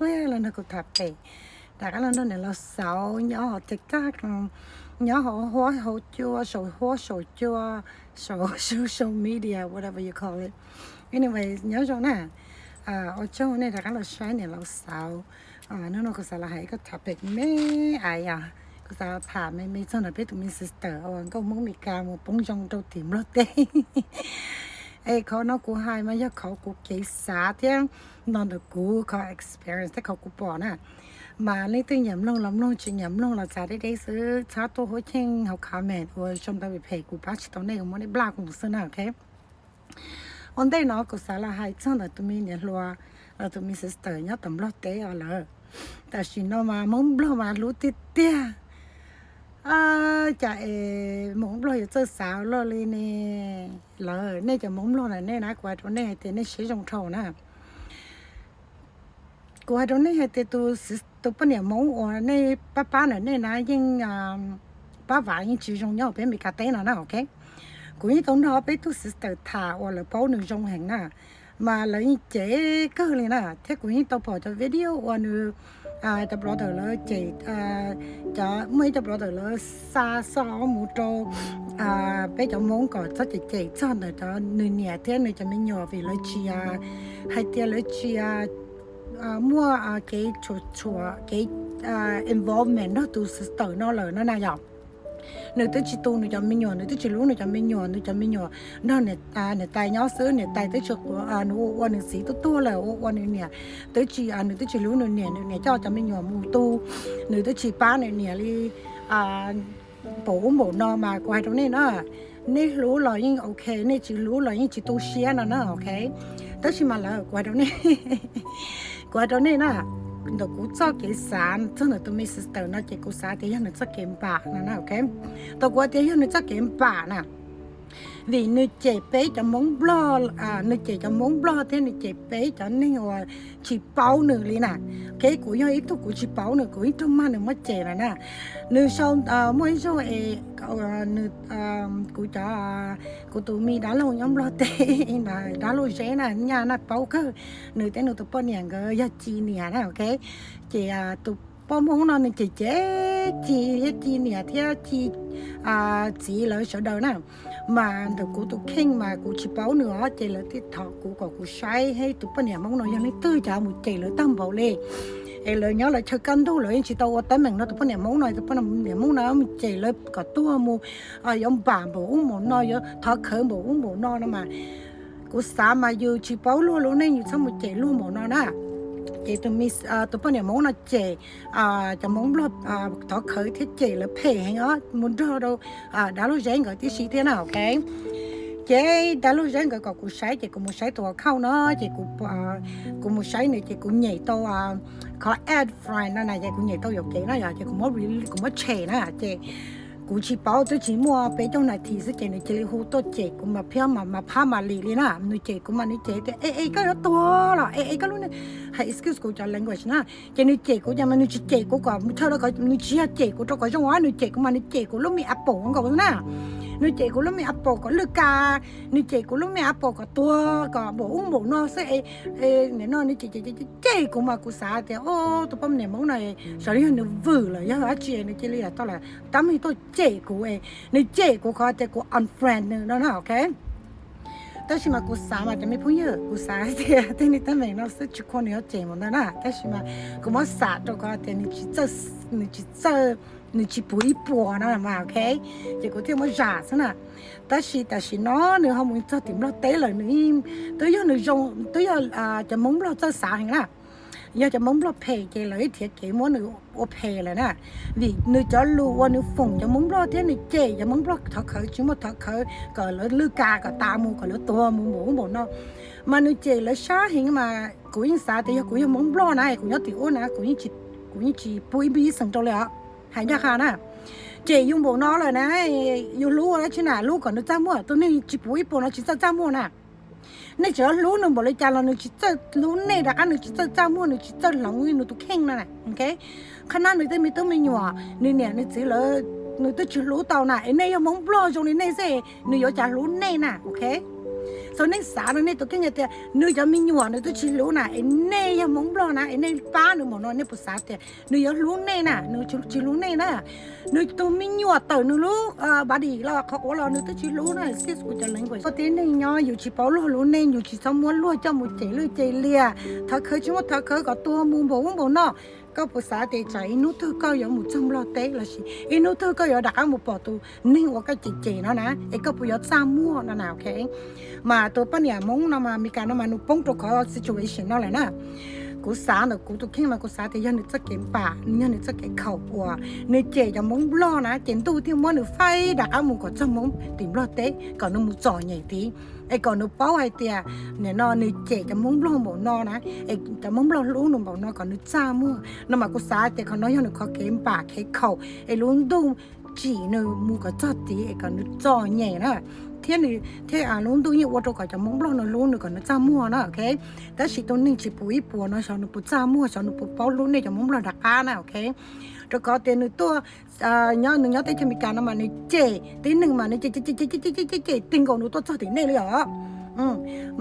Los nrog kuv tham pem, rov qab los nrog niam laus xauv nyob hauv TikTok, nyob hauv huab hauv cua, saum huab saum cua, saum social media, whatever you call it. Anyway, nyob zoo na. Ua tsaug nej rov qab los saib niam laus xauv. Hnub no kuv xav los hais ib co topic me me, kuv xav tham me me txog ntawm peb tus me sister uas nkauj Hmoob Meskas mus poob zoo rau tim Nplog teb. Es qhov no kuv hais mas yog qhov kuv kev xav thiab no ntawm kuv qhov experience thiab qhov kuv pom na. Mas leej twg nyiam mloog los mloog, tsis nyiam mloog los txav deb deb xwb, txhob tuaj huab cheej hauv comment uas sau ntawv phem, kuv pab tsis tau nej, kuv muab nej block mus xwb na, ok. Ua ntej no kuv xav los hais txog ntawm tus me niam hluas los tus me sister nyob tom Nplog teb os lawm. Tam sim no mas Hmoob Nplog mas hlub tiag tiag. Cas es Hmoob Nplog yuav txawj xav luaj li ne? Lawm, nej cov Hmoob Nplog na, nej na, kuv hais rau nej hais tias nej siab zoo dhau na. Kuv hais rau nej hais tias tus poj niam Hmoob uas nej pab pab ntawm nej na yeej pab vam yeej tsis zoo nyob peb Meskas teb no na, ok. Kuv yeej tau nrog peb tug sister tham uas lawv paub nws zoo heev na, mas lawv yeej cem kawg li na, thiab kuv yeej tau pom cov video uas nws, cov brother lawv cem, cov, muaj ib co brother lawv xa xov mus rau peb cov Hmoob kom txhob cem cem txog ntawm cov nws niam thiab nws cov me nyuam vim lawv tsis, hais tias lawv tsis muaj kev tshua, kev involvement nrog tus sister no lawm no na yom. Nws twb tsis tu nws cov me nyuam, nws twb tsis hlub nws cov me nyuam, nws cov me nyuam nrog niam tais nyob xwb, niam tais twb tsis, nws ua ua nws txiv tuaj tuag lawm, ua ua nws niam, twb tsis, nws twb tsis hlub nws niam, nws niam coj cov me nyuam mus tu, nws twb tsis pab nws niam li npaum ub npaum no mas kuv hais rau nej na, nej hlub los yeej ok, nej tsis hlub los yeej tsis tu siab no na, ok. Tab sis mas lawm kuv hais rau nej, kuv hais rau nej na, ntawm kuv txoj kev xav txog ntawm tus me sister no ces kuv xav tias yog nws txoj kev npam no na, ok. Tau kuv tias yog nws txoj kev npam na, vim nws cem peb cov Hmoob Nplog, nws cem cov Hmoob Nplog thiab nws cem peb cov neeg uas tsis paub nws li na. Ok, kuv yog ib tug kuv tsis paub nws, kuv ib raug mag nws muab cem lawm na. Nws sau, muaj ib zaug es nws, kuv cov, kuv tus me dab laug nyob Nplog teb, dab laug Zeb na, nyaj na paub kawg, nws thiab nws tus poj niam nkawd yog Ci niam na, ok. Ces tus poj Hmoob no nws cem cem Ci thiab Ci niam thiab Ci txiv lawv sawv daws na. Mas ntawm kuv tus kheej mas kuv tsis paub nws os, ces lawv thiaj thov kuv kom kuv saib tus poj niam Hmoob no yog leej twg cas mus cem lawv tag npaum li. Es lawv nyob lawv chaw kaj ntug lawv yeej tsis tau ua teeb meem no, tus poj niam Hmoob no, tus poj niam Hmoob no mus cem lawv kom tuag mus, yuav npam npaum ub npaum no, yuav thov khawv npaum ub npaum no no mas, kuv xav mas yus tsis paub luag lub neej yus txhob mus cem luag npaum no na. Ces tus poj niam Hmoob no cem cov Hmoob Nplog thov khawv thiab cem lawv phem heev os, mus nrog rau dab laug Zeb nkawd tib si thiab na, ok. Ces dab laug Zeb nkawd kom kuv saib ces kuv mus saib tus account no ces kuv mus saib nws ces kuv nyem tau qhov ad friend no na, ces kuv nyem tau yuam kev na yom, ces kuv muab, kuv muab tshem na ces kuv tsis paub, twb tsis muaj peb caug nas this xwb ces nws cia li hu tuaj cem kuv mas phiab mas phab mas lim li na. Nws cem kuv mas nws cem tias e e koj yuav tuag los e e koj lub neej, hais excuse kuv cov language na. Ces nws cem kuv ces mas nws tsis cem kuv kom chaw rau, nws tsis yog cem kuv rau kom zoo os, nws cem kuv mas nws cem kuv lub me apple nkaus na. Nws cem kuv lub me apple kom lwj ka, nws cem kuv lub me apple kom tuag kom npaum ub npaum no xwb. Nim no nws cem cem cem kuv mas kuv xav tias o, tus poj niam Hmoob no xyov yog nws vwm los yog dab tsi nws cia li tau lam tab meeg tuaj cem kuv, nws cem kuv qhov tias kuv unfriend nws no na, ok. Tab sis mas kuv xav mas cov me phooj ywg, kuv xav tias tej niag teeb meem no xwb tsis khuam nws yuav cem mus ntawd na, tab sis mas kuv muab xam rau qhov tias nws tsis txawj, nws tsis puv ib puas no mas, ok. Ces kuv thiaj muab zam xwb na. Tab sis tam sim no nws ho mus txog tim Nplog teb lawm, nws twb yog nws zoo, twb yog cov Hmoob Nplog txawj xav heev na. Yog cov Hmoob Nplog phem ces lawv ib thiav kev muab nws ua phem lawm na. Vim nws cov lus uas nws foom cov Hmoob Nplog thiab nws cem cov Hmoob Nplog thov khawv tsis muaj thov khawv kom lawv lwj ka kom tas mus kom lawv tuag mus npaum ub npaum no, mas nws cem lawv sab heev mas kuv yeej xav tias yog kuv yog Hmoob Nplog na, kuv nyob tim ub na, kuv yeej tsis puv ib pis xeem rau li os. Hais ncaj qha na, cem yus npaum no lawm na, yus hlub ua dab tsi na, hlub kom nws txaj muag, tus neeg tsis puv ib puas no tsis txawj txaj muag na. Nej tseem hlub nws npaum li cas los nws tsis txawj hlub nej, rov qab nws tsis txawj txaj muag, nws tsis txawj hloov nws tus kheej no na, ok. Qhov no nws tej me tub me nyuam, nws niam nws txiv lawv, nws twb tsis hlub tau na, es nej yog Hmoob Nplog zoo li nej xwb, nws yuav cas hlub nej na, ok. So nej xav rau nej tus kheej hais tias nws cov me nyuam nws twb tsis hlub na, es nej yog Hmoob Nplog na, es nej pab nws npaum no, nej puas xav tias nws yuav hlub nej na? Nws tsis hlub nej na. Nws tus me nyuam tawm nws lub body los qhov quav los nws twb tsis hlub na. Sis, kuv cov language, tib neeg nyob yus tsis paub luag hlub nej, yus tsis txhob muab luag coj mus cem lwj cem liam, thov khawv tsis muaj thov khawv kom tuag mus npaum ub npaum no. Koj puas xav tias tsam ib hnub twg koj yuav mus txog Nplog teb lossis ib hnub twg koj yuav rov qab mus pom tus neeg uas koj cem cem no na, es koj puas yuav txaj muag no na, ok? Mas tus poj niam Hmoob no mas Meskas no mas nws poob rau qhov situation no lawm na. Kuv xav ntawm kuv tus kheej mas kuv xav tias yog nws txoj kev npam, yog nws txoj kev khaum uas nws cem cov Hmoob Nplog na, ces ntuj thiaj muab nws faib rov qab mus kom txog Hmoob tim Nplog teb kom nws mus txom nyem tid, es kom nws paub hais tias nim no nws cem cov Hmoob Nplog npaum no na, es cov Hmoob Nplog hlub nws npaum no kom nws txaj muag no. Mas kuv xav tias qhov no yog nws qhov kev npam kev khaum es lub ntuj tsim nws mus kom txog tid es kom nws txom nyem na, thiab nws thiab lub ntuj yeej ua rau kom cov Hmoob Nplog no hlub nws kom nws txaj muag na, ok? Tab sis tus neeg tsis puv ib puas no xyov nws puas txaj muag, xyov nws puas paub hlub nej cov Hmoob Nplog rov qab na, ok? Rau qhov tias nws tuaj nyob, nws nyob teb chaws Amelikas no mas nws cem tib neeg mas nws cem cem cem cem cem cem cem tib nkaus nws tuaj txog tim nej li os.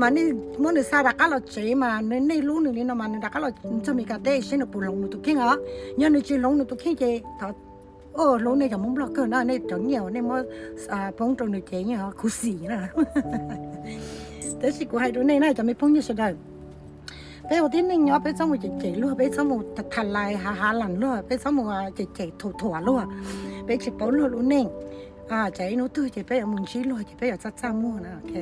Mas nej muab nws xa rov qab los tsev mas nej hlub nws li no mas nws rov qab los txog Amelikas teb seb nws puas hloov nws tus kheej os. Yog nws tsis hloov nws tus kheej ces thov hlub nej cov Hmoob Nplog kawg na, nej cov nyiaj uas nej muab poob rau nws ces yeej khuv xim na. Tab sis kuv hais rau nej na cov me phooj ywg sawv daws, peb ua tib neeg nyob peb txhob mus cem cem luag, peb txhob mus tham lais hav hav lam luag, peb txhob mus cem cem thuam thuam luag, peb tsis paub luag lub neej. Tsam ib hnub twg ces peb yuav mus ntsib luag ces peb yuav txaj txaj muag na, ok?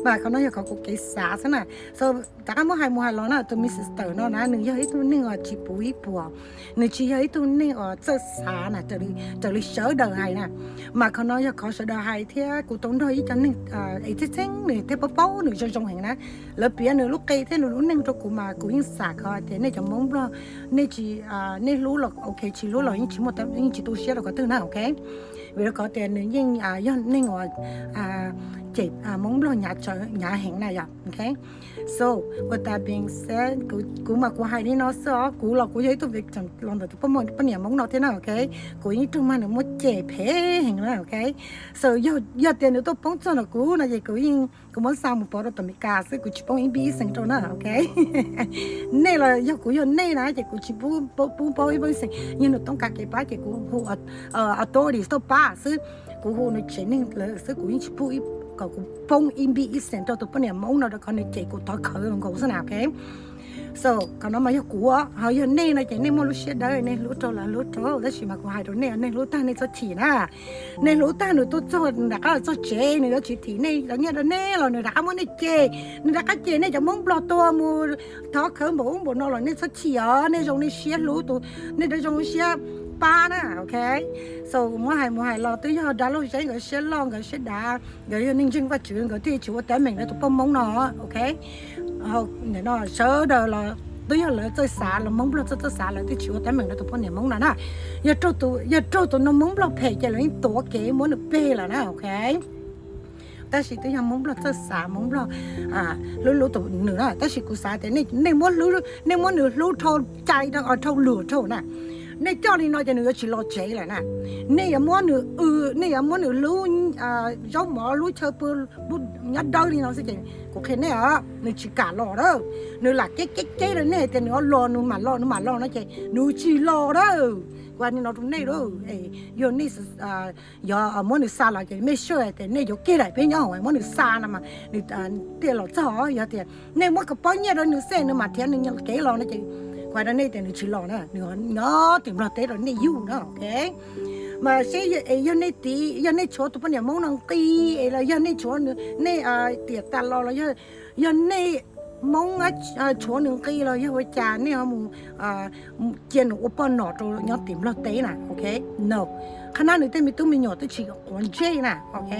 Mas qhov no yog qhov kuv kev xav xwb na. So rov qab muab hais mus hais los na, tus Missis Tawm no na nws yog ib tug neeg uas tsis puv ib puas, nws tsis yog ib tug neeg uas txawj xav na, raws li sawv daws hais na. Mas qhov no yog qhov sawv daws hais thiab kuv tau nrog ib co neeg es txheeb txheeb nws thiab paub paub nws zoo zoo heev na, lawv piav nws lub qe thiab nws lub neej rau kuv mas kuv yeej xam kho tias nej cov Hmoob Nplog, nej tsis, nej hlub los ok, tsis hlub los yeej tsis muaj, yeej tsis tu siab rau qhov twg na, ok? Vim rau qhov tias nws yeej yog neeg uas cem Hmoob Nplog hnyav heev na yom, ok? So with that being said, kuv mas kuv hais li no xwb os, kuv los kuv yog ib tug victim los ntawm tus poj niam Hmoob no thiab na, ok? Kuv yeej raug mag nws muab cem phem heev na, ok? So yog tias nws tuaj poob txog ntawm kuv no ces kuv yeej, kuv muab xa mus pov rau tom Amelikas xwb, kuv tsis poob ib npib ib xees rau na, ok? Nej los yog kuv yog nej na ces kuv tsis pub poob ib npib ib xees, yog nws toob kas kev pab ces kuv hu authorities tuaj pab xwb, kuv hu nws tsev neeg lawm xwb, kuv yeej tsis pub kom kuv poob ib npib ib xees rau tus poj niam Hmoob no rau qhov nws cem kuv thov khawv nkaus xwb na, ok? So qhov no mas yog kuv, ho yog nej no ces nej muaj lub siab dawb nej hlub raug los hlub raug, tab sis mas kuv hais rau nej, nej hlub tag nej txhob chim na. Nej hlub tag nws tuaj txog nws rov qab los txog tsev nws yuav tsis thim nej, rau nyiaj rau nej los nws rov qab muab nej cem, nws rov qab cem nej cov Hmoob Nplog tuag mus thov khawv npaum ub npaum no los nej txhob chim os, nej zoo nej siab hlub tus, nej zoo siab pab na, ok? So muab hais mus hais los twb yog dab laug Zeb nkawd siab loj nkawd siab dav, nkawd yog neeg ntseeg Vajtswv nkawd thiaj tsis ua teeb meem rau tus poj Hmoob no, ok? Sawv daws los twb yog lawv txawj xav, los Hmoob Nplog txawj txawj xav lawv thiaj tsis ua teeb meem rau tus poj niam Hmoob no na. Yog raug tus, yog raug tus no Hmoob Nplog phem ces lawv yeej tuav kev muab nws peg lawm na, ok? Tab sis twb yog Hmoob Nplog txawj xav, Hmoob Nplog hlub hlub tus nws na. Tab sis kuv xav tias nej muab, nej muab nws hlub dhau cai dhau luag dhau na. Nej coj li no ces nws yuav tsis los tsev lawm na. Nej yuav muab nws, nej yuav muab nws hlub zaub mov hlub chaw pw, nyob dawb li no xwb ces kuv qhia nej os, nws tsis kam los na. Nws lam keb keb keb rau nej tias nws los nws mam los nws mam los no ces nws tsis los na. Kuv hais li no rau nej lawm, yog nej yuav muab nws xa los ces make sure tias nej yuav kiag daim peb nyob hauv muab nws xa no mas nws thiaj los txog. Yog tias nej muab kom pob nyiaj rau nws xwb nws mam thiab nws kev los no ces kuv hais rau nej tias nws tsis los na, nws nyob tim Nplog teb rau nej yug na, ok? Mas seb yog nej tiv, yog nej tshuav tus poj niam Hmoob no nqi, es los yog nej tshuav, nej tiam tas los los yog nej Hmoob tshuav nws nqi los yog ua cas nej ho mus cia nws ua poj nom rau nyob tim Nplog teb na, ok? No, qhov no nws tej me tub me nyuam twb tsis quav ntsej na, ok?